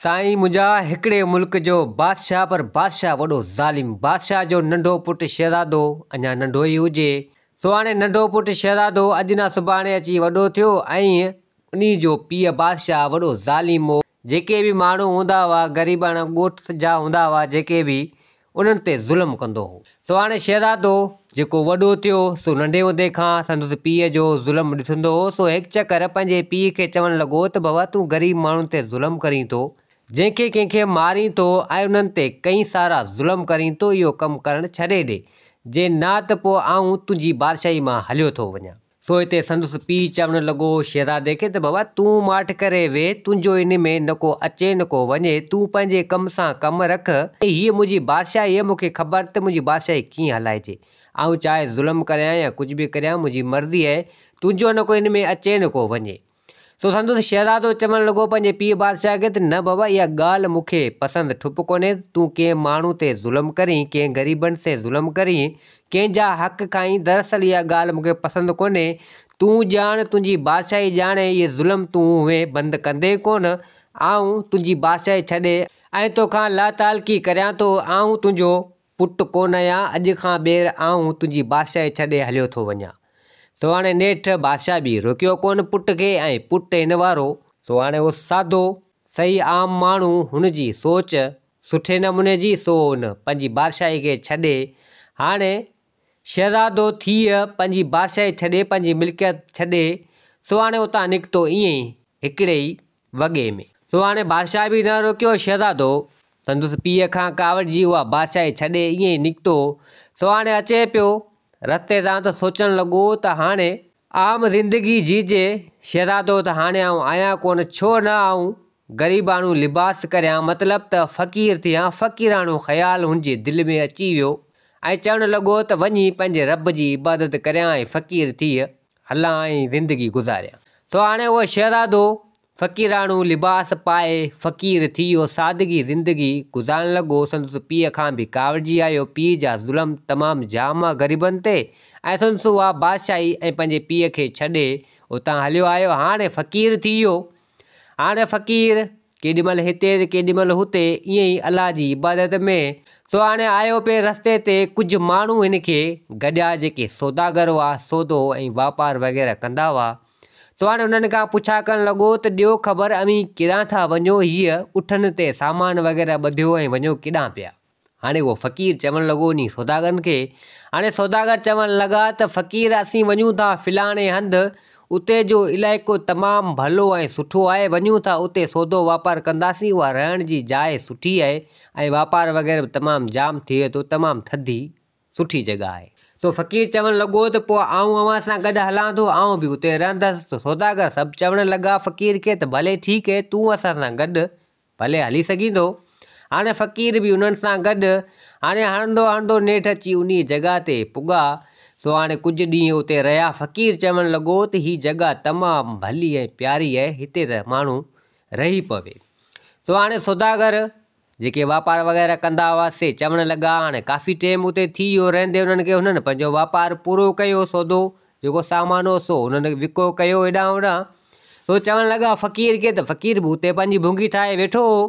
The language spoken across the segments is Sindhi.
سائين منهنجا هڪڙي ملڪ جو بادشاهه پر بادشاهه وڏو ظالم بادشاهه جو ننڍو پٽ شهزادو اڃا ننڍو ئي هجي سو هاڻي ننڍو پٽ شهزادو اڄ نه سڀاڻي اچي وڏو ٿيو ۽ انهي جو پيء بادشاهه وڏو ظالم هو جيڪي به ماڻهو هوندا هئا غريباڻا ڳوٺ جا هوندا هئا جيڪي به انهن تي ظلم ڪندو هو. سو هاڻي شهزادو جيڪو وڏو ٿيو، سو ننڍي هوندي کان سندس پيء جو ظلم ڏسندو هو، سو هڪ چڪر پنهنجي پيء کي چوڻ لڳو ته بابا تون غريب ماڻهن تي ظلم ڪرين ٿو، جنهن کي ڪنهن کي مارين ٿو ۽ انهن تي ڪئين سارا ظلم ڪرين ٿو، اهو ڪم ڪرڻ ڇڏي ڏي، جي نه ته پوء آئون تنهنجي بادشاهي مان هليو ٿو وڃان. سو هتي سندس پيء چوڻ لڳو شهزادي کي ته بابا تون ماٺ ڪري ويهه، تنهنجو ان ۾ نه ڪو اچي نه ڪو وڃي، تون پنهنجي ڪم سان ڪم رک، هيء منهنجي بادشاهي آهي، مون کي خبر ته منهنجي بادشاهي ڪيئن هلائجي، آئون چاهي ظلم ڪريان يا ڪجهه به ڪريان منهنجي مرضي آهي، تنهنجو نه ڪو ان ۾ اچي نه ڪو وڃي. سو سندس شهزادو چوڻ لڳو پنهنجي پيء بادشاهه کي ته نه بابا اها ڳالهه مون کي پسند ٺپ ڪونهي ته تون ڪنهن ماڻهو تي ظلم ڪرين، ڪنهن غريبن سين ظلم ڪرين، ڪنهن جا حق کائين، دراصل اها ڳالهه مون کي پسند ڪونهي، تون ڄاڻ تنهنجي بادشاهي ڄاڻي اهي ظلم تون هونئن بند ڪندين ڪونه، آئون تنهنجي بادشاهي ڇڏي ۽ توکان لاتعلقي ڪريان ٿو، آئون تنهنجو پٽ ڪونه آهيان، اڄ کان ٻيهر آئون تنهنجي بادشاهي ڇڏي هليو ٿو وڃان. سو هاڻي نيٺ بادشاهه به روڪيو ڪونه پٽ کي ۽ پٽ هن وارو. سو هاڻي اهو سادو صحيح عام ماڻهو هن جي سوچ سٺي نموني جي سو هن پنهنجي بادشاهي کي ڇڏي هاڻي شهزادو ٿيء پنهنجي بادشاهي ڇڏي پنهنجي ملڪيت ڇڏي سو هاڻي اتان نڪتو ائين ئي هڪڙي ئي وڳي ۾. سو هاڻي بادشاهه به نه روڪيو شهزادو سندس پيء کان ڪاوڙجي اها بادشاهي ڇڏي ائين ئي نڪتو. سو هاڻي اچي پيو رستي تان ته سوچڻ لڳو ته هاڻي عام زندگي جيجي شهزادو ته هاڻي آئون آهيان ڪونه ڇو نه آئون غريباڻو لباس ڪريان مطلب ته فقير ٿيان فقيراڻو خيال هن جي دل ۾ اچي ويو ۽ چوڻ لڳو ته وڃي پنهنجي رب جي عبادت ڪريان ۽ فقير ٿي هلان ۽ زندگي گذاريان. سو هاڻي اهو شهزادو فقيراڻو لباس پائي فقير ٿي ويو، سادگي زندگي گذارڻ لڳو، سندس پيء کان به ڪاوڙجي آيو، پيء جا ظلم تمام جام هئا غريبن تي ۽ سندس اها بادشاهي ۽ پنهنجي پيء کي ڇڏي اتان هليو آيو، هاڻي فقير ٿي ويو. هاڻي فقير ڪيڏي مهل هتي ته ڪيڏي مهل هتي ائين ئي الله جي عبادت ۾. سو هاڻي آيو پئي رستي تي ڪجهه ماڻهو هن کي گڏيا جيڪي سوداگر هئا، سودو ۽ واپار وغيره ڪندا هئا. سو هاڻي انهن کان پڇا ڪرڻ لڳو ته ڏيو خبر اوهين ڪيڏانهن ٿا وڃو هيء اٺن تي سامان وغيره ٻڌيو ۽ وڃو ڪيڏانهن پيا. هاڻي اهو فقير چوڻ لڳو انهي سوداگرن کي. هاڻي سوداگر چوڻ لڳا ته فقير اسين وڃون ٿا فلاڻي هنڌ، اتي جو علائقو تمام ڀلو ۽ سٺو آهي، وڃون ٿا اتي سودو واپار ڪنداسين، اها رهڻ جي جاء سٺي آهي ۽ واپار وغيره به تمام جام ٿئي ٿو، تمام ٿڌي سٺي جڳهه آهي. سو فقير چوڻ لڳو ته پوء آئون اوهان سان گڏ هلان ٿو، آئون به اتي رهندس. ته سوداگر سڀ چوڻ لڳا فقير کي ته ڀلي ٺيڪ آهي، تون اسان سان گڏ ڀلي هلي سگهين ٿو. هاڻي فقير به انهن سان گڏ هاڻي هڻندو هڻندو نيٺ اچي انهيء جڳهه تي پڳا. سو هاڻي ڪجهه ڏينهن اتي رهيا. فقير چوڻ لڳو ته هي جڳهه تمام ڀلي ۽ پياري آهي، هتي ته ماڻهو رهي پوي. سو هاڻي سوداگر جيڪي واپار وغيره ڪندا هئا، سي چوڻ لڳا، هاڻي ڪافي ٽيم اتي ٿي ويو رهندي انهن کي هنن پنهنجو واپار پورو ڪيو، سودو جيڪو سامان هو سو هنن وڪو ڪيو هيڏانهن هوڏانهن. سو چوڻ لڳا فقير کي ته فقير به اتي پنهنجي ڀونگي ٺاهي ويٺو هو.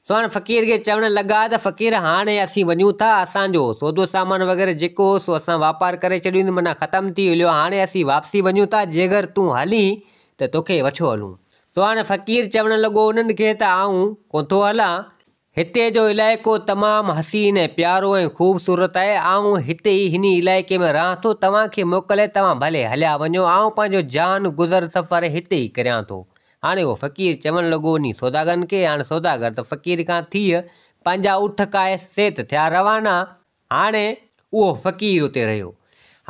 سو هاڻي فقير کي چوڻ لڳا ته فقير هاڻي اسين وڃون ٿا اسان جو سودو سامان وغيره جيڪو هو سو اسان واپار ڪري ڇڏيو معنيٰ ختم ٿي هليو هاڻي اسين واپسي وڃون ٿا جيگر تون هلين ته توکي وٺيو هلون. سو هاڻي فقير چوڻ لڳو انهن کي ته آئون ڪونه ٿو هلان هتي جو علائقو تمام حسين ۽ پيارو ۽ خوبصورت آهي، آئون هتي ئي هن علائقي ۾ رهان ٿو، توهان کي موڪل آهي توهان ڀلي هليا وڃو، آئون پنهنجو جان گذر سفر هتي ئي ڪريان ٿو. هاڻي اهو فقير چوڻ لڳو انهي سوداگرن کي، هاڻي سوداگر ته فقير کان ٿيء پنهنجا اٺ ڪاهي سي ته ٿيا روانا. هاڻي اهو فقير اتي رهيو.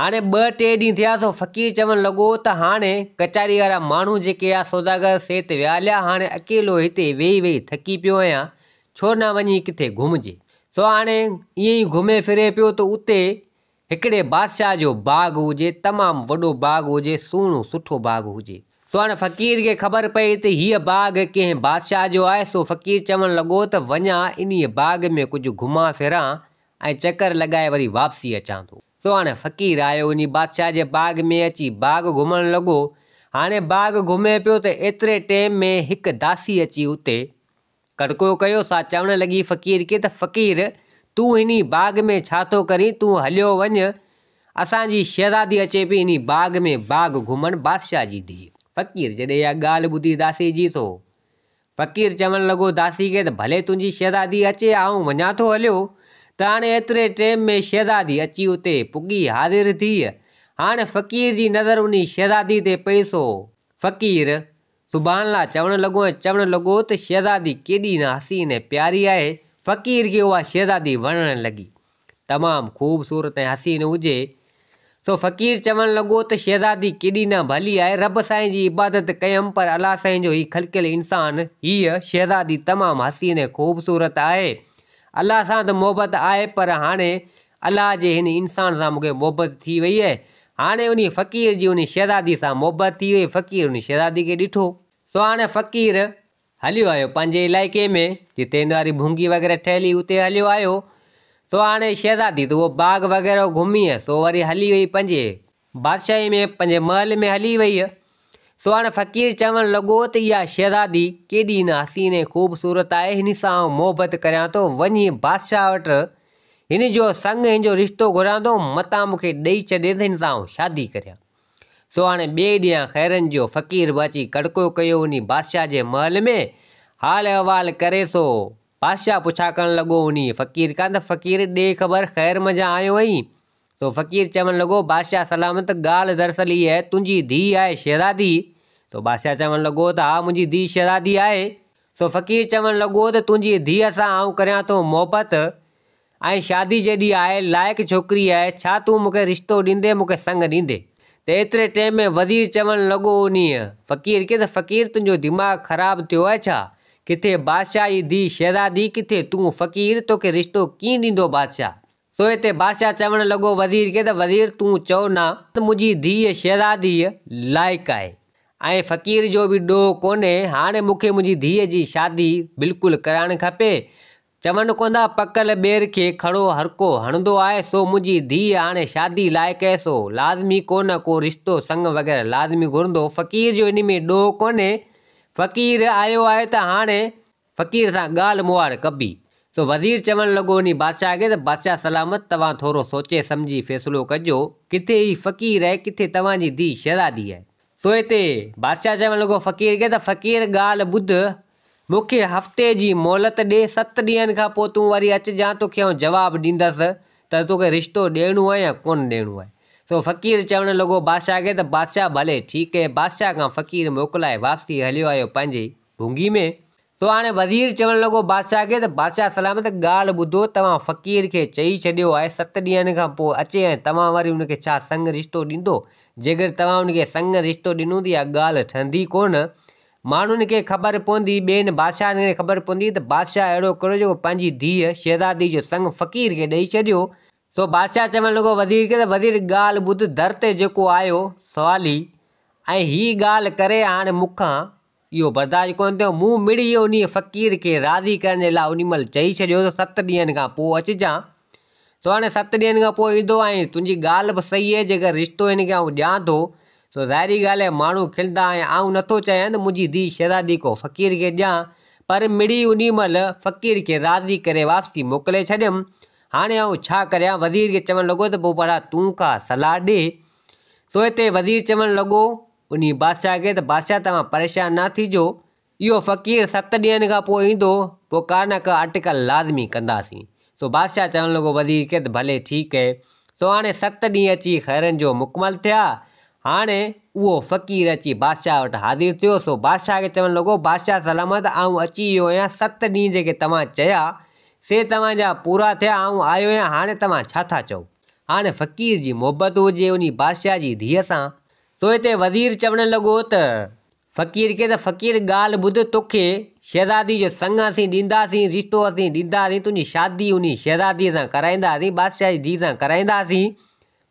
هاڻي ٻه ٽي ڏينهن ٿيا سو فقير چوڻ لڳو ته هاڻي ڪچهري وارا ماڻهو جيڪي آ سوداگر سي ته ويا هليا هاڻي اڪيلو هتي ويهي ويهي ٿڪي پيو آهيان ڇو نه وڃي ڪٿي گهمجي. سو هاڻي ائين ئي گهمي ڦري پيو ته اتي هڪڙي بادشاهه جو باغ هجي تمام وڏو باغ هجي سهڻو سٺو باغ هجي. سو هاڻي فقير کي خبر پئي ته هيء باغ ڪنهن بادشاهه جو آهي، سو فقير چوڻ لڳو ته وڃان انهيء باغ ۾ ڪجهه گهمان ڦران ۽ چڪر لڳائي وري واپسي اچان ٿو. سو هاڻي فقير آيو انهي بادشاهه جي باغ ۾ اچي باغ گهمڻ لڳو. هاڻي باغ گهمي پيو ته ايتري ٽيم ۾ هڪ داسي اچي اتي ڪڙڪو ڪيو، سا چوڻ لڳي فقير کي ته فقير تون هني باغ ۾ ڇا ٿو ڪرين، تون هليو وڃ، اسان جي شهزادي اچي پئي هني باغ ۾ باغ گهمڻ، بادشاهه جي ڌيء. فقير جڏهن اها ڳالهه ٻڌي داسي جي سو فقير چوڻ لڳو داسي کي ته ڀلي تنهنجي شهزادي اچي، آئون وڃان ٿو هليو. ته هاڻي ايتري ٽيم ۾ شهزادي اچي اتي پڳي حاضر ٿي. هاڻي فقير جي نظر انهي شهزادي تي پئي سو فقير سبحان الله چوڻ لڳو ۽ چوڻ لڳو ته شهزادي ڪيڏي نه حسين ۽ پياري آهي. فقير کي اها شهزادي وڻڻ لڳي. تمام خوبصورت ۽ حسين هجي. سو فقير چوڻ لڳو ته شهزادي ڪيڏي نه ڀلي آهي. رب سائين جي عبادت ڪيم پر الله سائين جو هي خلقيل انسان، هيء شهزادي تمام حسين ۽ خوبصورت آهي. الله سان ته محبت آهي پر هاڻي الله جي هن انسان سان مون کي محبت ٿي وئي آهي. هاڻي انهي فقير جي انهي شهزادي سان محبت ٿي وئي. فقير انهي شهزادي کي ڏٺو. سو هاڻي فقير هليو آيو پنهنجي علائقي ۾ جتي هن واري ڀونگي وغيره ٺهيل هئي اتي هليو آيو. سو هاڻي شهزادي ته اهو باغ وغيره گهمي سو وري هلي وئي پنهنجي بادشاهي ۾ پنهنجي محل ۾ هلي وئي. سو هاڻي فقير چوڻ لڳو ته اها شهزادي ڪيڏي نه حسين ۽ خوبصورت آهي، هن سان آئون محبت ڪريان ٿو، وڃي بادشاهه وٽ هن جو سڱ هن جو رشتو گهران ٿو، متان مون کي ڏئي ڇڏي ته هن سان آئون شادي ڪريان. سو هاڻي ٻئي ڏينهن خيرن جو فقير به اچي ڪڙڪو ڪيو انهي بادشاهه جي محل ۾، حال احوال ڪري سو بادشاهه پڇا ڪرڻ لڳو انهي فقير کان ته فقير ڏي خبر خير منجهان آيو آهين؟ سو فقير چوڻ لڳو، بادشاهه سلامت، ڳالهه دراصل هيء آهي، تنهنجي ڌيء آهي شهزادي؟ سو بادشاهه چوڻ لڳو ته ها منهنجي ڌيء شهزادي آهي. سو فقير چوڻ لڳو ته تنهنجي ڌيء سان آئون ڪريان ٿو محبت ۽ شادي جيڏي آهي، لائق ڇوڪري آهي، ڇا تون مون کي رشتو ڏيندين، مون کي سڱ ڏيندين؟ ته ايتري ٽيم ۾ وزير چوڻ لڳو انهيء فقير کي ته فقير تنهنجو دماغ خراب ٿيو آهي ڇا؟ ڪٿي بادشاهه جي ڌيء شهزادي، ڪٿي تون فقير، توکي رشتو ڪيئن ڏيندو بادشاهه؟ سو هتي بادشاهه چوڻ لڳو وزير کي ته وزير تون چئو نه ته منهنجي ڌيء شهزاديء لائق آهي ۽ فقير جو به ڏوهه ڪونهي، هاڻي مون کي منهنجي ڌيء جي شادي بلڪل ڪرائڻ کپي. چون ڪونه ٿا پڪل ٻير کي کڙو هرڪو هڻندو آهي، سو منهنجي ڌيء هاڻي شادي لائق آهي، سو لازمي ڪو نه ڪو رشتو سڱ وغيره لازمي گهرندو. فقير جو ان ۾ ڏوهه ڪونهي، فقير آيو آهي ته هاڻي فقير سان ڳالهه مهاڙ ڪبي. سو وزير چوڻ لڳو انهي بادشاهه کي ته بادشاهه سلامت توهان ٿورو سوچي سمجهي فيصلو ڪجو، ڪٿي هي فقير آهي ڪٿي توهان جي ڌيء شهزادي آهي. سو هتي بادشاهه چوڻ لڳو فقير کي ته فقير ڳالهه ٻڌ، مون کي هفتي جي مهلت ڏي، ست ڏينهن کان پوء تون وري اچجان توکي آئون جواب ڏيندس ته توکي رشتو ڏيڻو آهي يا ڪونه ڏيڻو آهي. سو فقير چوڻ لڳو بادشاهه کي ته بادشاهه ڀلي ٺيڪ آهي. بادشاهه کان فقير موڪلائي واپسي هليو آيو پنهنجي ڀونگي ۾. سو هاڻي وزير چوڻ لڳو بادشاهه کي ته بادشاهه سلامت ڳالهه ٻڌو، توهان فقير کي چئي ڇڏيو آهي ست ڏينهن کان پوء اچي ۽ توهان وري ان کي ڇا سڱ رشتو ڏيندو؟ جيڪر توهان ان کي سڱ رشتو ڏنو ته اها ڳالهه ٺهندي ڪونه. ماڻهن کي خبر پوندي، ٻين بادشاهن کي خبر پوندي ته بادشاهه اهڙو ڪهڙو جيڪو پنهنجي ڌيء شهزادي جو سڱ فقير کي ڏئي ڇڏيو. سو بادشاهه چوڻ لڳو وزير کي ته وزير ڳالهه ٻڌ، در تي جيڪو آيو سوالي ۽ هي ڳالهه ڪري هاڻي مون کان اهو برداشت ڪونه ٿيو. مون مڙئي انهيء فقير کي راضي ڪرڻ جي لاء انهي مهل چئي ڇڏيو ته ست ڏينهن کان پوء اچجان. سو هاڻي ست ڏينهن کان پوء ايندو ۽ تنهنجي ڳالهه به صحيح آهي، جيڪر رشتو هن کي آئون ڏيان ٿو، سو ظاهري ڳالهه آهي ماڻهو کلندا ۽ آئون نٿو چاهيان ته منهنجي ڌيء شهزادي ڪو فقير کي ڏيان، پر مڙئي انهي مهل فقير کي راضي ڪري واپسي موڪلي ڇڏيم. هاڻي آئون ڇا ڪريان؟ وزير کي چوڻ لڳو ته پوء ڀلا تون ڪا صلاح ڏي. سو هتي وزير چوڻ لڳو انهي بادشاهه کي ته بادشاهه توهان پريشان نه ٿيجو، اهو فقير ست ڏينهن کان پوء ايندو، پوء ڪا نه ڪا اٽڪل لازمي ڪنداسين. سو بادشاهه چوڻ لڳو وزير کي ته ڀلي ٺيڪ اهي. سو هاڻي ست ڏينهن اچي خيرن جو مڪمل ٿيا. هاڻي اهو فقير اچي بادشاهه وٽ حاضر ٿيو، سو بادشاهه کي چوڻ لڳو بادشاهه سلامت آئون اچي ويو آهيان، ست ڏينهن جيڪي توهان چيا، سي توهان جا پورا ٿيا، آئون آيو آهيان، هاڻي توهان ڇا ٿا چئو؟ هاڻي فقير جي محبت هجي انهي بادشاهه جي ڌيء سان، سو هتي وزير چوڻ لڳو ته، فقير کي ته فقير ڳالهه ٻڌ، توکي شهزادي جو سڱ اسين ڏينداسين، رشتو اسين ڏينداسين، تنهنجي شادي انهي شهزاديء سان ڪرائينداسين، بادشاهه جي ڌيء سان ڪرائينداسين،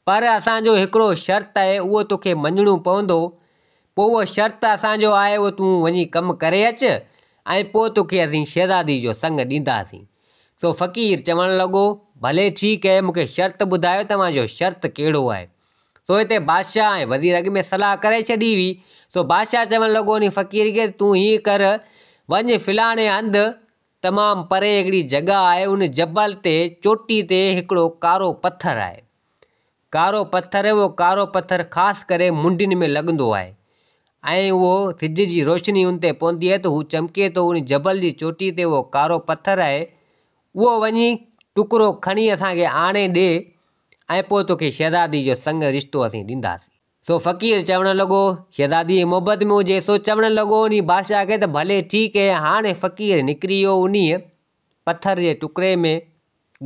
پر اسان جو هڪڙو شرط آهي، اهو توکي مڃڻو پوندو، پوء اهو شرط اسان جو آهي، اهو تون وڃي ڪم ڪري اچ ۽ پوء توکي اسين شهزادي جو سڱ ڏينداسين. سو فقير چوڻ لڳو، ڀلي ٺيڪ آهي، مون کي شرط ٻڌايو، توهان جو شرط ڪهڙو آهي؟ سو هتي بادشاهه ۽ وزير اڳ ۾ صلاح ڪري ڇڏي هئي. سو بادشاهه چوڻ لڳو انهي فقير کي ته تون هيئن ڪر، وڃ فلاڻي هنڌ تمام پري هڪڙي جڳهه آهي ان جبل تي چوٽي تي هڪڙو ڪارو پٿر آهي. ڪارو پٿر اهو ڪارو پٿر خاص ڪري منڊين ۾ لڳندو آهي ۽ اهو سج جي روشني ان تي پوندي آهي ته هو چمڪي ٿو ان جبل جي چوٽي تي اهو ڪارو پٿر آهي اهو وڃي ٽڪرو کڻي اسان کي آڻي ڏي ۽ پوء توکي شهزادي جو سڱ رشتو اسين ڏينداسين. سو فقير چوڻ لڳو، شهزادي جي محبت ۾ هجي، سو چوڻ لڳو انهي بادشاهه کي ته ڀلي ٺيڪ اهي. هاڻي فقير نڪري ويو انهيء پٿر جي ٽڪري ۾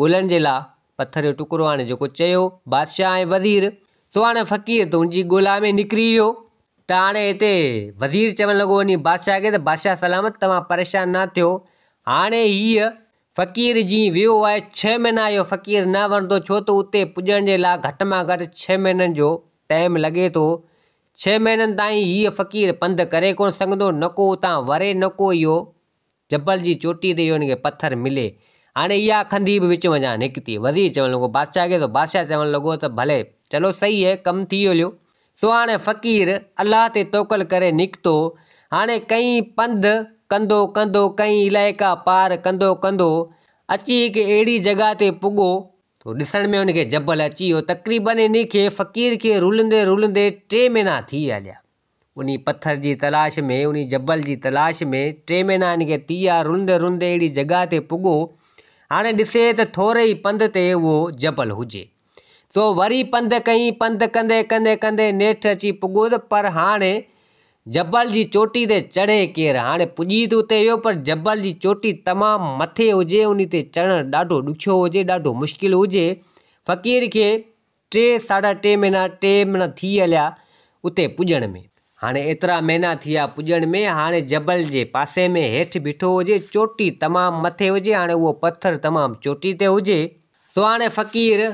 ڳولڻ جي لاء، پٿر جو ٽڪرو هاڻي جيڪو چيو بادشاهه ۽ وزير، سو هاڻي فقير ته ان جي ڳولا ۾ نڪري ويو. ته هاڻي هتي وزير چوڻ لڳو انهي بادشاهه کي ته بادشاهه سلامت توهان پريشان نه ٿيو، هاڻي هيء فقير جيئن ويو آهي، ڇهه مهينا اهو فقير نه ورندو ڇو ته اتي پڄڻ جي لاء گهٽ مان گهٽ ڇهه مهينن جو ٽائيم لڳي ٿو. ڇهه مهينن تائين هيء فقير پنڌ ڪري ڪونه سگهندو، نه ڪو اتان وري نه ڪو اهو جبل جي چوٽي تي اهو هن کي پٿر ملي. هاڻي اها کنڌي به وچ منجهان نڪتي. وزير چوڻ لڳو بادشاهه کي ته بادشاهه چوڻ لڳو ته ڀلي چلو صحيح هي ڪم ٿي هليو. سو هاڻي فقير الله تي توڪل ڪري نڪتو. هاڻي ڪئين پنڌ ڪندو ڪندو ڪئين علائقا پار ڪندو ڪندو اچي هڪ اهڙي جڳهه تي پڳو. ٿو ڏسڻ ۾ ان کي جبل اچي ويو. تقريبن انهي کي فقير کي رولندي رولندي ٽي مهينا ٿي هليا. انهي پٿر جي تلاش ۾ انهي جبل جي تلاش ۾ ٽي مهينا ان کي ٿي ويا. رولندي رولندي اهڙي جڳهه تي پڳو. هاڻي ڏسي ته ٿوري ئي پنڌ تي اهو جبل هجي. سو وري پنڌ ڪيائين، پنڌ ڪندي ڪندي ڪندي نيٺ اچي پڳو ته پر هاڻي جبل جي چوٽي تي چڙهي ڪير؟ هاڻي پڄي ته اتي ويو پر جبل جي چوٽي تمام مٿي هجي، انهي تي چڙهڻ ڏاڍو ڏکيو هجي، ڏاڍو مشڪل هجي. فقير کي ٽي ساڍا ٽي مهينا ٽي مهينا ٿي هليا اتي پڄڻ ۾. هاڻي ايترا مهينا ٿي ويا پڄڻ ۾، هاڻي جبل جي پاسي ۾ هيٺ بيٺو هجي، چوٽي تمام مٿي هجي، هاڻي اهو پٿر تمام چوٽي تي هجي. سو هاڻي فقير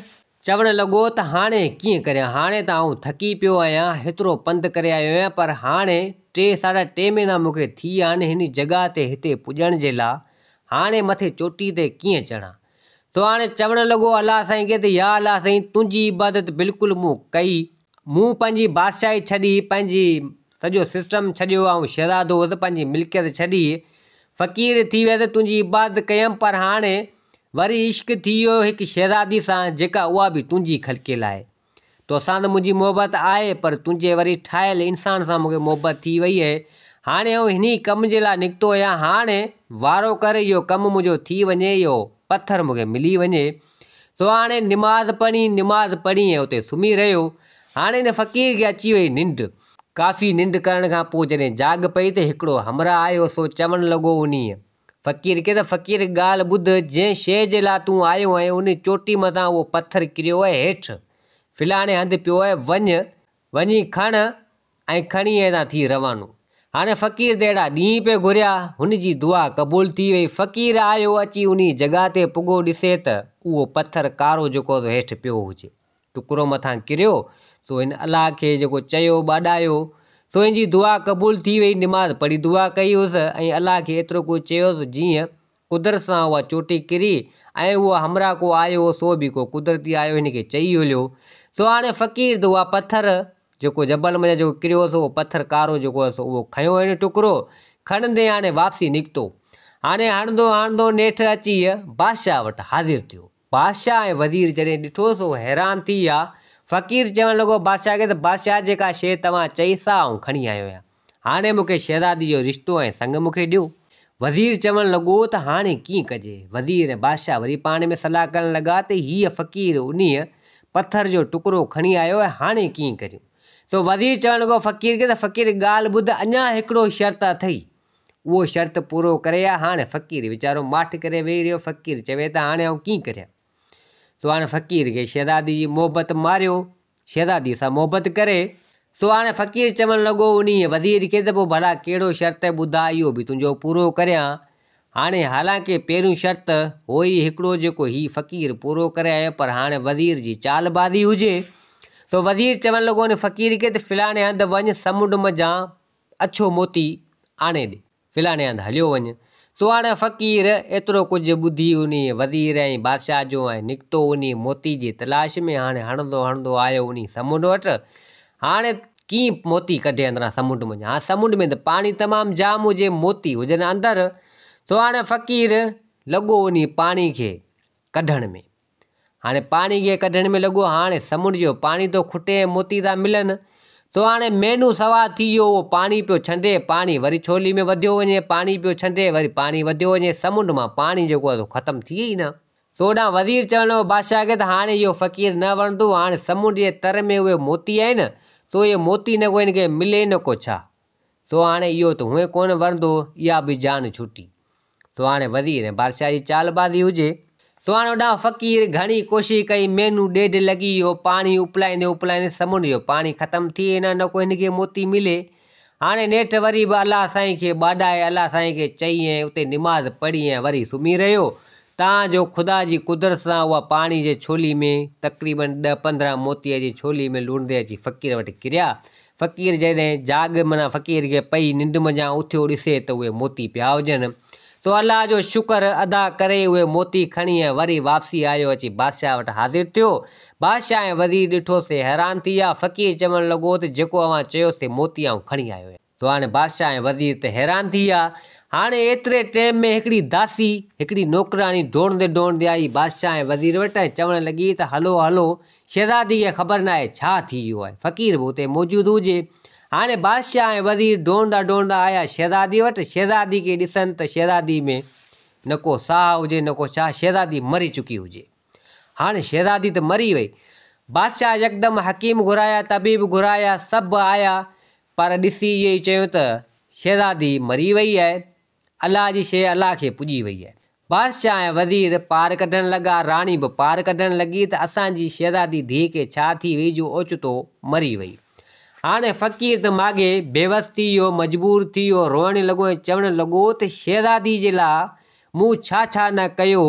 چوڻ لڳو ته هاڻي ڪيئن ڪريان، هاڻي ته آئون ٿڪي پيو آهيان، هيترو پنڌ ڪري آيو آهيان، پر هاڻي ٽي ساڍا ٽي مهينا مون کي ٿي ويا آهن هن جڳهه تي هتي پڄڻ جي لا، هاڻي مٿي چوٽي تي ڪيئن چڙهان؟ سو هاڻي چوڻ لڳو الله سائين کي ته يا الله سائين تنهنجي عبادت بلڪل مون ڪئي، مون پنهنجي بادشاهي ڇڏي، پنهنجي سڄو سسٽم ڇڏيو، آئون شهزادو هوس، پنهنجي ملڪيت ڇڏي فقير ٿي ويس، تنهنجي عبادت ڪيم، پر هاڻي وري عشق ٿي ويو هڪ شهزادي سان جيڪا اها به تنهنجي خلقيل آهي. توسان ته منهنجي محبت آهي پر تنهنجي وري ٺاهيل انسان سان مون کي محبت ٿي وئي اهي. هاڻي آئون انهي ڪم جي لاء نڪتو آهيان. هاڻي وارو ڪر اهو ڪم منهنجو ٿي وڃي اهو پٿر مون کي ملي وڃي. سو هاڻي نماز پڙهي نماز پڙهي ۽ اتي سمهي رهيو. هاڻي هن فقير کي اچي وئي ننڊ. ڪافي ننڊ ڪرڻ کان پوء جڏهن جاڳ پئي ته هڪڙو همراهه آيو سو چوڻ لڳو انهيء فقير کي ته فقير ڳالهه ٻڌ، جنهن شيء جي لاء تون آيو آهين، ان چوٽي مٿان اهو پٿر ڪريو آهي، هيٺ فلاڻي هنڌ پيو آهي، وڃ، وڃي کڻ ۽ کڻي هتان ٿي روانو. هاڻي فقير ته اهڙا ڏينهن پئي گهريا، هن جي دعا قبول ٿي وئي. فقير آيو، اچي انهيء جڳهه تي پڳو، ڏسي ته اهو پٿر ڪارو جيڪو سو هيٺ پيو هجي. ٽڪرو مٿان ڪريو، سو هن الله کي جيڪو چيو ٻاڏايو، سو هن جي دعا قبول ٿي وئي، نماز پڙهي دعا ڪئي هيس ۽ الله کي ايترو ڪجهه چيو ته جيئن قدرت سان اها چوٽي ڪري ۽ اهو همراهه ڪو آيو هو سو به ڪو قدرتي آيو هن کي چئي هليو. سو هاڻي فقير ته اها پٿر جيڪو جبل منجهان جيڪو ڪريو هو سو اهو پٿر ڪارو جيڪو هو سو اهو کنيو هن ٽڪرو کڻندي هاڻي واپسي نڪتو. هاڻي هڻندو هڻندو نيٺ اچي بادشاهه وٽ حاضر ٿيو. بادشاهه ۽ وزير جڏهن ڏٺو سو حيران ٿي ويا. فقير چوڻ لڳو بادشاهه کي ته بادشاهه جيڪا شيء توهان چئي سا آئون کڻي آيو آهيان. هاڻي مون کي شهزادي جو رشتو ۽ سڱ مون کي ڏيو. وزير چوڻ لڳو ته هاڻي ڪيئن ڪجي؟ وزير ۽ بادشاهه وري پاڻ ۾ صلاح ڪرڻ لڳا ته هيء فقير انهيء پٿر جو ٽڪرو کڻي آيو آهي هاڻي ڪيئن ڪريون؟ سو وزير چوڻ لڳو فقير کي ته فقير ڳالهه ٻڌ اڃا هڪڙو شرط اٿئي. اهو شرط پورو ڪري ها، هاڻي فقير ويچارو ماٺ ڪري ويهي رهيو، فقير چوي ته هاڻي آئون ڪيئن ڪريان؟ سو هاڻي فقير کي شهزادي جي محبت ماريو، شهزادي سان محبت ڪري. سو هاڻي فقير چوڻ لڳو انهيء وزير کي ته پوء ڀلا ڪهڙو شرط ٻڌاء اهو به تنهنجو پورو ڪريان. هاڻي حالانڪه پهريون شرط هو ئي هڪڙو جيڪو هي فقير پورو ڪري آيو پر هاڻي وزير جي چال بازي هجي. سو وزير چوڻ لڳو ان فقير کي ته فلاڻي هنڌ وڃ سمنڊ منجهان اڇو موتي آڻي ڏي، فلاڻي هنڌ هليو وڃ. سو هاڻي فقير ايترو ڪجهه ٻڌي انهيء وزير ۽ بادشاهه جو ۽ نڪتو انهيء موتي جي تلاش ۾. هاڻي هڻندو هڻندو آيو انهيء سمنڊ وٽ. هاڻي ڪيئن موتي ڪڍي اندران سمنڊ منجهان. هاڻ سمنڊ ۾ ته پاڻي تمام جام هجي، موتي هجن اندر. سو هاڻي فقير لڳو انهي پاڻي کي ڪڍڻ ۾. هاڻي پاڻي کي ڪڍڻ ۾ لڳو، هاڻي سمنڊ جو پاڻي ٿو کٽي ۽ موتي ٿا ملن. سو هاڻي مهينو سوا ٿي ويو، اهو پاڻي پيو ڇنڊي، پاڻي وري ڇولي ۾ وڌيو وڃي، پاڻي پيو ڇنڊي، وري پاڻي وڌيو وڃي، سمنڊ مان پاڻي جيڪو آهي سو ختم ٿئي ئي نه. سو هوڏانهن وزير چوڻ لڳو بادشاهه کي ته هاڻي اهو فقير نه وڻندو، هاڻي سمنڊ جي تر ۾ اهي موتي آهن، سو اهي موتي نه ڪو هن کي ملي نه ڪو ڇا. سو هاڻي اهو ته هونئن ڪونه ورندو، اها به جان ڇٽي. سو هاڻي وزير ۽ بادشاهه جي چالبازي هجي. سو هاڻي هوڏانهن فقير گهڻي ڪوشش ڪئي، مهينو ڏيڍ لڳي ويو، پاڻي اپلائيندي اپلائيندي سمنڊ جو پاڻي ختم ٿئي نه، نه ڪو هن کي موتي ملي. هاڻي نيٺ وري به الله سائين کي ٻاڏائي، الله سائين کي چئي ۽ اتي نماز پڙهي ۽ وري سمهي رهيو. تان جو خدا جي قدرت سان اها پاڻي جي ڇولي ۾ تقريباً ڏهه 15 موتي جي ڇولي ۾ لڙندي اچي فقير وٽ ڪريا. فقير جڏهن جاڳ معنيٰ فقير کي پئي ننڊ منجهان اٿيو ڏسي ته اهي موتي پيا هجن. سو الله جو شڪر ادا ڪري اهي موتي کڻي ۽ وري واپسي آيو اچي بادشاهه وٽ حاضر ٿيو. بادشاهه ۽ وزير ڏٺو سي حيران ٿي ويا. فقير چوڻ لڳو ته جيڪو اوهان چيو سي موتي آئون کڻي آيو آهيان. سو هاڻي بادشاهه ۽ وزير ته حيران ٿي ويا. هاڻي ايتري ٽيم ۾ هڪڙي داسي، هڪڙي نوڪراڻي ڊوڙندي ڊوڙندي آئي بادشاهه ۽ وزير وٽ ۽ چوڻ لڳي ته هلو هلو شهزادي کي خبر ناهي ڇا ٿي ويو آهي. فقير به اتي موجود هجي. هاڻي بادشاهه ۽ وزير ڊوڙندا ڊوڙندا آيا شهزادي وٽ. شهزادي کي ڏسن ته شهزادي ۾ نه ڪو ساهه هجي نه ڪو ڇا، شهزادي مري چڪي هجي. هاڻي شهزادي ته مري وئي. بادشاهه يڪدم حڪيم گهرايا، طبيب گهرايا، سڀ آيا، پر ڏسي اهو ئي چيو ته شهزادي مري وئي آهي. الله جي شيء الله کي پڄي وئي آهي. بادشاهه ۽ وزير پار ڪڍڻ لڳا، راڻي به پار ڪڍڻ لڳي ته اسان جي شهزادي ڌيء کي ڇا ٿي وئي جو اوچتو مري وئي. هاڻي فقير ته ماڳهين بيوس ٿي ويو، مجبور ٿي ويو، روئڻ لڳو ۽ چوڻ لڳو ته شهزادي جي لاء مون ڇا ڇا نه ڪيو،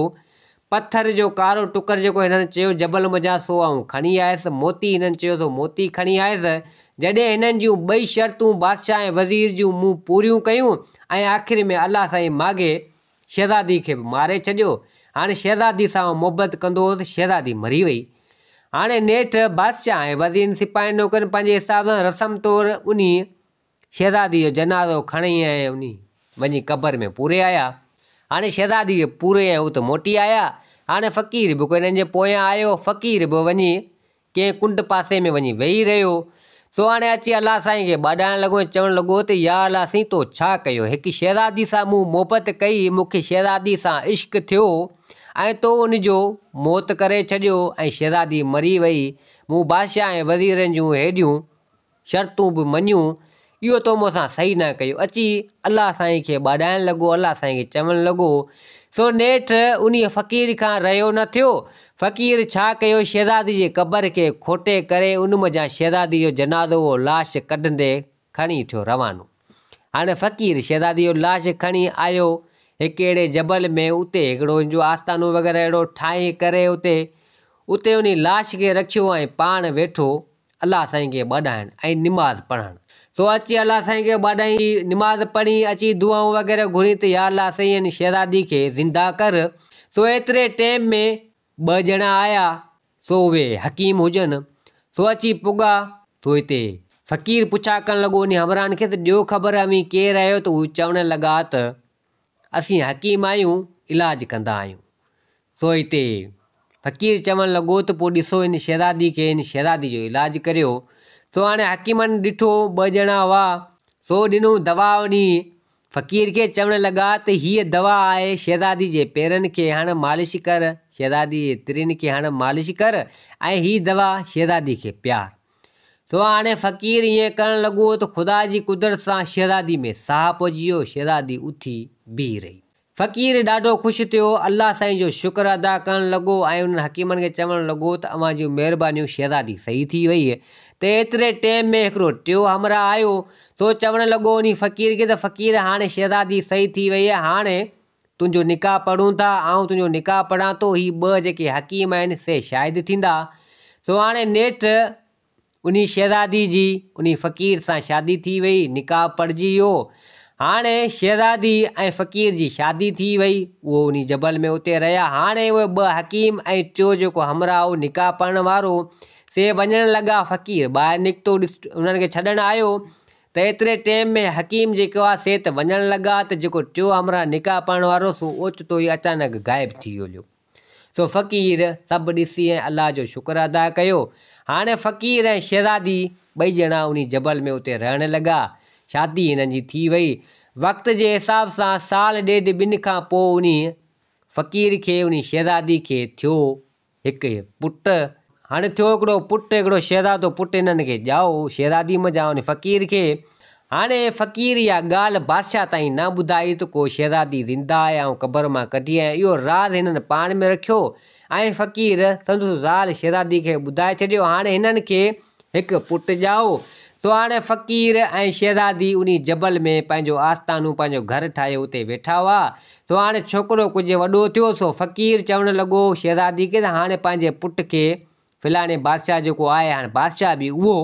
پٿر جو ڪارو ٽڪر جيڪو هنن چيو جبل منجهان سو آئون کڻي آيس، موتي هنن چيو سو موتي کڻي آيس. جڏهن هنن جون ٻئي شرطون بادشاهه ۽ وزير جون مون پوريون ڪيون ۽ آخر ۾ الله سائين ماڳهين شهزادي کي به ماري ڇڏيو. هاڻي شهزادي سان آئون محبت ڪندو هوس، شهزادي مري وئي. هاڻي نيٺ بادشاهه ۽ وزيرن سپاهين نوڪرن پنهنجي حساب سان رسم طور انهيء شهزادي جو جنازو کڻي ۽ انهي وڃي قبر ۾ پوري آيا. هاڻي شهزادي کي پوري ۽ ات موٽي آيا. هاڻي فقير به ڪو هنن جي پويان آيو. فقير به وڃي ڪنهن ڪنڊ پاسي ۾ وڃي ويهي رهيو. سو هاڻي اچي الله سائين کي ٻاڏائڻ لڳو ۽ چوڻ لڳو ته يا الله سائين تو ڇا ڪيو؟ هڪ شهزادي سان مون محبت ڪئي، مون کي شهزادي سان عشق ٿيو ۽ تو ان جو موت ڪري ڇڏيو ۽ شهزادي مري وئي. مون بادشاهه ۽ وزيرن جون هيڏيون شرطون به مڃيون، اهو تو مون سان صحيح نه ڪيو. اچي الله سائين کي ٻاڏائڻ لڳو، الله سائين کي چوڻ لڳو. سو نيٺ انهيء فقير کان رهيو نه ٿيو. فقير ڇا ڪيو، شهزادي جي قبر کي کوٽي ڪري ان منجهان شهزادي جو جنازو اهو لاش ڪڍندي کڻي ٿيو روانو. هاڻي فقير شهزادي جو لاش کڻي آيو هڪ اهڙي جبل ۾، اتي هڪڙو ان جو آستانو وغيره اهڙو ٺاهي ڪري اتي اتي انهي لاش کي رکيو ۽ پاڻ ويٺو الله سائين کي ٻاڏائڻ ۽ نماز پڙهڻ. سو اچي الله سائين کي ٻاڏائي نماز پڙهي اچي دعائون وغيره گهري ته يا الله سائين هن شهزادي کي زنده ڪر. سو ايتري ٽيم ۾ ٻه ڄڻا آيا سو اهي حڪيم هجن. سو اچي پڳا. سو هتي فقير پڇا ڪرڻ لڳو انهي همراهن کي ته ڏيو خبر اوهين ڪير آهيو ته هو چوڻ لڳا ته اسين حڪيم آهيون علاج ڪندا آهيون. سو هتي فقير چوڻ لڳو ته پوء ڏسو هن شهزادي کي هن شهزادي جو علاج ڪريو. سو هاڻي حڪيمن ڏٺو ٻه ڄڻا هئا سو ڏنو دوا انهي فقير کي چوڻ لڳا ته هيء دوا آهي شهزادي جي پيرن کي هڻ مالش ڪر شهزادي جي ترين کي هڻ مالش ڪر ۽ هي دوا شهزادي کي پيار. سو هاڻي فقير ائين ڪرڻ لڳو ته خدا جي قدرت سان شهزادي ۾ ساهه پئجي ويو، شهزادي اٿي بيهي رهي. فقير ڏاڍو خوش ٿيو، الله سائين جو شڪر ادا ڪرڻ لڳو ۽ انهن حڪيمن کي چوڻ لڳو ته اوهان جون مهربانيون شهزادي صحيح ٿي وئي. ته ايتري ٽيم ۾ هڪڙو ٽيو همراهه آيو، سو چوڻ لڳو انهي فقير کي ته فقير هاڻي شهزادي صحيح ٿي وئي هاڻي تنهنجو نڪاح پڙهون ٿا، آئون تنهنجو نڪاح پڙهان ٿو، هي ٻه جيڪي حڪيم آهن سي شاهد ٿيندا. سو هاڻي نيٺ انهي شهزادي جي انهي فقير سان شادي ٿي وئي، نڪاح پڙهجي ويو. هاڻي شهزادي ۽ فقير جي شادي ٿي وئي، اهو انهي جبل ۾ اتي رهيا. هاڻي اهي ٻه حڪيم ۽ ٽيو جيڪو همراهه هو نڪاح پڙهڻ وارو، سي وڃڻ لڳا. فقير ٻاهر نڪتو، انهن کي ڇڏڻ آيو ته ايتري ٽيم ۾ حڪيم جيڪو آ سي ته وڃڻ لڳا ته جيڪو ٽيو همراهه نڪاح پڙهڻ وارو سو اوچتو ئي اچانڪ غائب ٿي ويو. سو فقير سڀ ڏسي ۽ الله جو شڪر ادا ڪيو. هاڻي فقير ۽ شهزادي ٻئي ڄڻا انهي جبل ۾ اتي رهڻ لڳا. شادي هنن جي ٿي وئي. وقت جي حساب سان سال ڏيڍ ٻن کان پوء انهي فقير کي انهي شهزادي کي ٿيو هڪ پٽ. هاڻي ٿيو هڪڙو پٽ، هڪڙو شهزادو پٽ هنن کي ڄائو، شهزادي منجهان ان فقير کي. هاڻي فقير اها ڳالهه بادشاهه تائين نه ٻڌائي ته ڪو شهزادي زنده آهي، آئون قبر مان ڪڍي آيان. اهو راز هنن پاڻ ۾ رکيو ۽ فقير سندس زال شهزادي کي ٻڌائي ڇڏيو. هاڻي هنن کي هڪ پٽ ڄائو. سو هاڻي فقير ۽ شهزادي انهي جبل ۾ پنهنجو آستانو، پنهنجو گهر ٺاهي اتي ويٺا هئا. سو هاڻي ڇوڪرو ڪجهه وڏو ٿيو، سو فقير چوڻ لڳو شهزادي کي ته هاڻي پنهنجي پٽ کي فلاڻي بادشاهه جيڪو آهي، هاڻي بادشاهه به اهو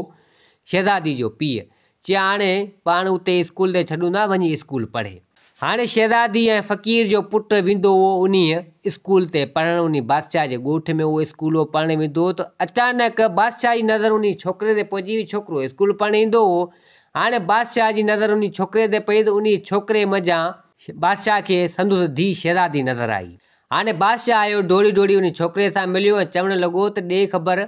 شهزادي جو پيء، چي هاڻي پاڻ اتي اسڪول تي ڇڏون ٿا، وڃي اسڪول پڙهي. هاڻي شهزادي ۽ فقير جو پٽ ويندو هو انهيء اسڪول تي پڙهڻ، انهي بادشاهه جي ڳوٺ ۾ اهو اسڪول هو، پڙهڻ ويندو هو ته اچانڪ بادشاهه جي نظر انهي ڇوڪري تي پئجي وئي، ڇوڪرو اسڪول پڙهڻ ايندو هو، هاڻي بادشاهه جي نظر انهي ڇوڪري تي پئي ته انهي ڇوڪري منجهان بادشاهه کي سندس ڌيء شهزادي نظر آئي. هاڻي بادشاهه آيو، ڊوڙي ڊوڙي انهي ڇوڪري سان مليو ۽ چوڻ لڳو ته ڏي خبر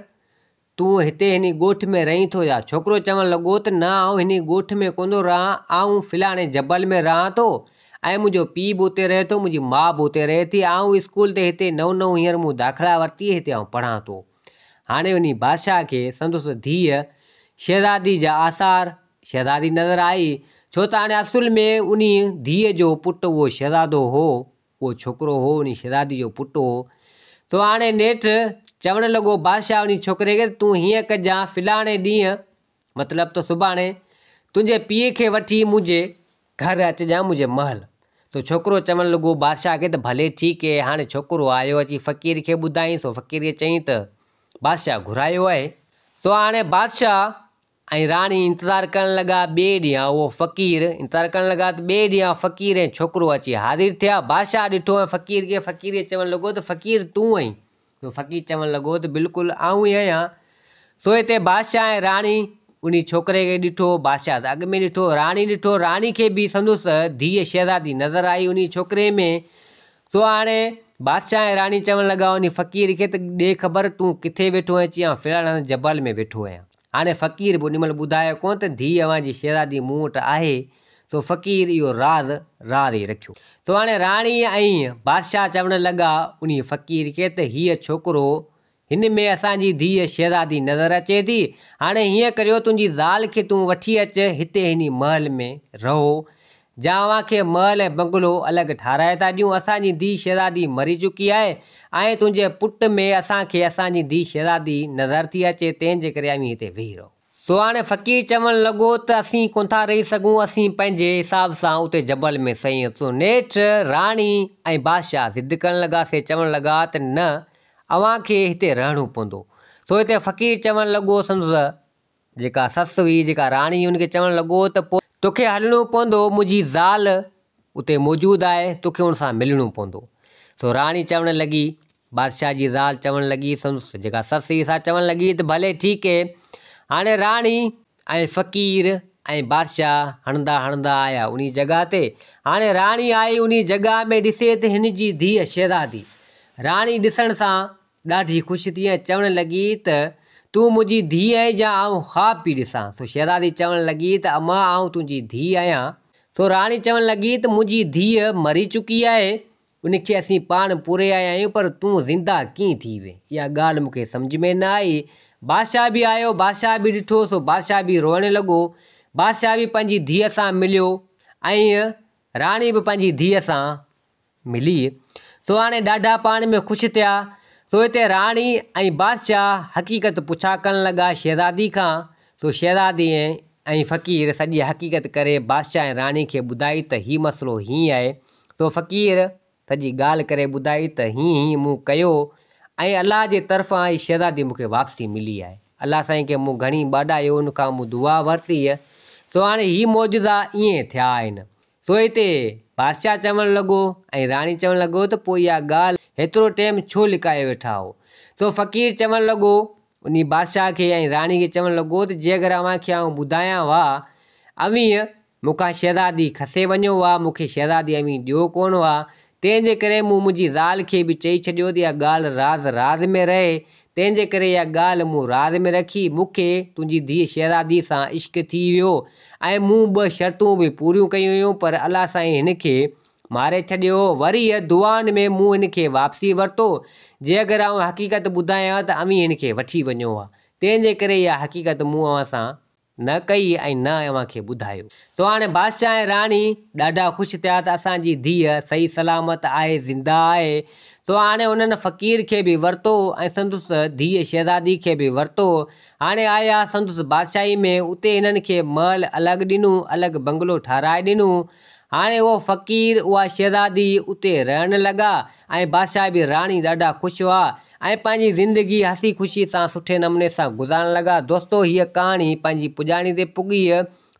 تون هتي هني ڳوٺ ۾ رهين ٿو يا؟ ڇوڪرو چوڻ لڳو ته نه آئون هني ڳوٺ ۾ ڪونه ٿو رهان، آئون فلاڻي جبل ۾ رهان ٿو ۽ منهنجو پيء به اتي رهي ٿو، منهنجي ماء به اتي رهي ٿي، آئون اسڪول تي هتي نئون نئون هينئر مون داخلا ورتي هتي آئون پڙهان ٿو. هاڻي انهي بادشاهه کي سندس ڌيء شهزادي جا آثار شهزادي نظر آئي، ڇو ته هاڻي اصل ۾ انهي ڌيء جو پٽ اهو شهزادو هو. اهو ڇوڪرو هو، انهي شهزادي جو پٽ هو. سو هاڻي نيٺ چوڻ لڳو بادشاهه انهي ڇوڪري کي ته تون هيئن ڪجان فلاڻي ڏينهن، مطلب ته سڀاڻي، تنهنجي پيء کي وٺي منهنجي گهر اچجان، منهنجي محل. سو ڇوڪرو چوڻ لڳو بادشاهه کي ته ڀلي ٺيڪ اهي. هاڻي ڇوڪرو آيو اچي فقير کي ٻڌائين، سو فقير کي چيائين ته بادشاهه گهرايو آهي. سو هاڻي بادشاهه ۽ راڻي انتظار ڪرڻ لڳا، ٻئي ڏينهن اهو فقير انتظار ڪرڻ لڳا ته ٻئي ڏينهن فقير ۽ ڇوڪرو اچي حاضر ٿيا، بادشاهه ڏٺو ۽ فقير کي، فقير کي چوڻ لڳو ته فقير تون آهين؟ سو فقير چوڻ لڳو ته بلڪل آئون ئي آهيان. سو هتي بادشاهه ۽ راڻي انهي ڇوڪري کي ڏٺو، بادشاهه ته اڳ ۾ ڏٺو، راڻي ڏٺو، راڻي کي به سندس ڌيء شهزادي نظر آئي انهي ڇوڪري ۾، سو هاڻي بادشاهه ۽ راڻي چوڻ لڳا انهي فقير کي ته ڏي خبر تون ڪٿي ويٺو آهين؟ چيائين فلاڻي هنڌ جبل ۾ ويٺو آهيان. هاڻي فقير به انهي مهل ٻڌايو ڪونه ته ڌيء اوهان جي شهزادي مون وٽ آهي، سو فقير اهو راز راز ئي رکيو. سو هاڻي راڻي ۽ بادشاهه چوڻ لڳا انهي فقير کي ته هيء ڇوڪرو هن ۾ اسان جي ڌيء شهزادي نظر اچي ٿي. هاڻي هيئن ڪريو تنهنجي زال کي تون وٺي اچ هتي هني محل ۾ رهو. جا اوهان کي محل ۽ بنگلو الڳ ٺاهرائي ٿا ڏيون. اسان جي ڌيء شهزادي مري چڪي آهي ۽ تنهنجي پٽ ۾ اسان کي اسان جي ڌيء شهزادي نظر ٿي اچي تنهن جي ڪري اوهين هتي ويهي رهو. سو هاڻي فقير چوڻ لڳو ته اسين ڪونه ٿا رهي سگهون، اسين پنهنجي حساب سان اتي جبل ۾ سهي اچون. نيٺ راڻي ۽ بادشاهه ضد ڪرڻ لڳا، سي چوڻ لڳا ته نه اوهان کي هتي رهڻو پوندو. سو هتي فقير چوڻ لڳو سندس جيڪا سس هئي، جيڪا راڻي هئي، ان کي چوڻ لڳو ته پوء توکي هلڻو پوندو، منهنجي زال اتي موجود آهي، توکي ان سان ملڻو پوندو. سو راڻي چوڻ لڳي بادشاهه جي زال چوڻ لڳي، سندس جيڪا سس هئي سا چوڻ لڳي ته ڀلي ٺيڪ اهي. هاڻي راڻي ۽ فقير ۽ بادشاهه هڻندا هڻندا آيا انهي جڳهه تي. هاڻي راڻي آئي انهي جڳهه ۾ ڏسي ته هن جي ڌيء شهزادي. راڻي ڏسڻ سان ڏاڍي خوش ٿي ۽ چوڻ لڳي ته تون منهنجي ڌيء آهين يا آئون خواب پئي ڏسان. سو شهزادي چوڻ لڳي ته امان آئون تنهنجي ڌيء آهيان. سو راڻي چوڻ لڳي ته منهنجي ڌيء مري چڪي آهي. ان کي اسين پاڻ پوري آيا آهيون پر تون زنده ڪيئن ٿي وئين؟ اها ڳالهه مون کي سمجهه ۾ نه آئي. بادشاهه به آيو، بادشاهه به ڏٺو سو بادشاهه به روئڻ لڳو. بادشاهه به پنهنجي ڌيء سان مليو ۽ راڻي به پنهنجي ڌيء سان ملي. سو هاڻي ڏاڍا پاڻ ۾ خوش ٿيا. سو هتي راڻي ۽ بادشاهه حقيقت پڇا ڪرڻ لڳا شهزادي کان. سو شهزادي ۽ فقير سڄي حقيقت ڪري بادشاهه ۽ راڻي کي ٻڌائي ته هي مسئلو هيئن آهي. سو فقير سڄي ڳالهه ڪري ٻڌائي ته هيئن هيئن مون ڪيو ۽ الله جي طرفان هي شهزادي مون کي واپسي ملي آهي. الله سائين کي مون گهڻي ٻاڏايو ان کان مون دعا ورتي سو هاڻي هي معجزا ائين ٿيا آهن. سو هتي بادشاهه چوڻ لڳو ۽ راڻي چوڻ لڳو ته پوء اها ڳالهه هيترو ٽيم ڇو لڪايو ويٺا آهو؟ سو فقير چوڻ لڳو انهي بادشاهه کي ۽ راڻي کي چوڻ لڳو ته جي اگر اوهان کي آئون ٻڌايان ها اوهين مون کان شهزادي کسي وڃو ها، مون کي شهزادي اوهين ڏيو ڪونه ها، تنهن جي ڪري مون منهنجي زال کي به چئي ڇڏيو ته اها ڳالهه راز راز ۾ رهي، تنهن جي ڪري اها ڳالهه مون راز ۾ رکي، مون کي تنهنجي ڌيء شهزادي سان عشق ٿي ويو ۽ مون ٻه شرطون به پوريون ڪيون هيون، پر الله سائين هن کي ماري ڇڏيو هو، وري دعائن ۾ مون هن کي واپسي ورتو، جي اگر آئون حقيقت ٻڌايان ها ته اوهين هن کي وٺي وڃو ها، تنهن جي ڪري اها حقيقت مون اوهان سان نه ڪئي ۽ نه اوهان کي ٻڌايو. سو هاڻي بادشاهه ۽ راڻي ڏاڍا خوش ٿيا ته اسان جي ڌيء صحيح سلامت آهي، زنده آهي. سو هاڻي انهن فقير کي به ورتو ۽ سندس ڌيء شهزادي کي به ورتو. هاڻي آيا سندس بادشاهي ۾، اتي هنن کي محل الڳ ڏنو، الڳ بنگلو ٺهرائي ڏنو. هاڻي اهو فقير، اها شهزادي اتي رهڻ لڳا ۽ بادشاهه به راڻي ڏاڍا خوش هئا. ۽ پنهنجي زندگي هسي خوشي سان سٺي نموني سان گذارڻ لڳا. دوستو هيء ڪهاڻي پنهنجي پڄاڻي تي پڳي.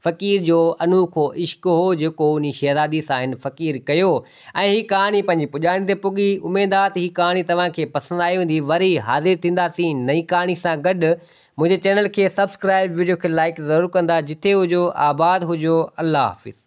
فقير جو انوکو عشق هو جيڪو انهي شهزادي سان هن فقير ڪيو ۽ هي ڪهاڻي پنهنجي پڄاڻي تي پڳي. اميد آ ته هي ڪهاڻي توهان کي پسند آئي هوندي. وري حاضر ٿينداسين نئين ڪهاڻي سان گڏ. منهنجي چينل کي سبسڪرائب وڊيو کي لائيڪ ضرور ڪندا. جٿي هجو آباد هجو. الله حافظ.